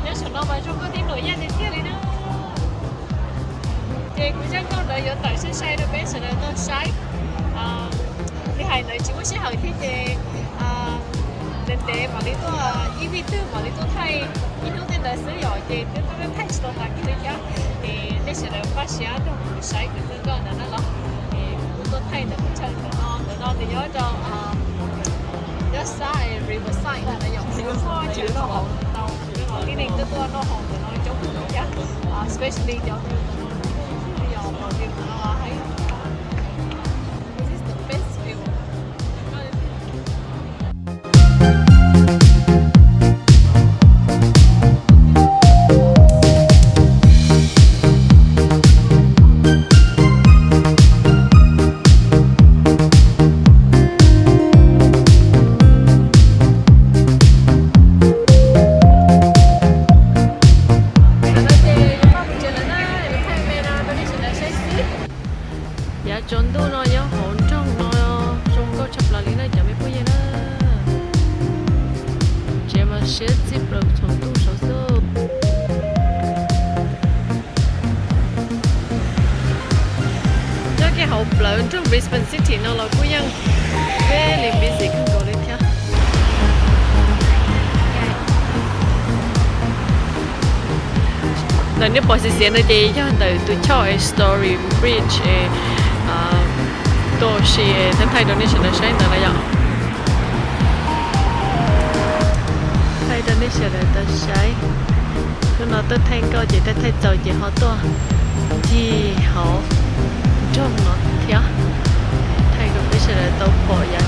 Nyob saum no mas zoo nkauj tib nus yaj tiag tiag li na. Ces kuv zaj nkauj ntawd yuav tawm sai sai rau peb sawv daws tau saib. Li hais ntawd tsis muaj sij hawm thiab ces ntev ntev mam li tuaj, ib vij twg mam li tuaj thaij ib hnub tej ntawd xwb yom, ces twb thaij tsis tau tas kiag li thiab. Es nej sawv daws npaj siab nrog kuv saib kuv zaj nkauj ntawd na los. Es kuv tuaj thaij ntawm qhov chaw ntawm no, ntawm no nws nyob rau, nyob sab Riverside ntawd yom, kuv tuaj tseem noj haus tau, tib neeg tuaj tuaj noj haus ntawm no coob kawg thiab, especially cov view ntawm no, yog view ntawm no heev. This is the best view. Yav tsaus ntuj no nyob hauv nroog no zoo nkauj tshaj plaws li na cov me phooj ywg na. Tsev mas siab txij plaws tsaus ntuj saud xwb. Nyob kiag hauv plawv nroog Brisbane City no los kuj yeej very busy kawg nkaus li thiab. Ntawm nej pom xiav xiav no ces yog ntawm tus choj es Story Bridge es tuaj ua si es thaij thaij rau nej sawv daws saib ntawd na yom. Thaij rau nej sawv daws tau saib. Hnub no tuaj thaij nkauj ces thaij thaij txaus ces ho tuaj ncig hauv nroog no thiab, thaij rau peb sawv daws tau pom yav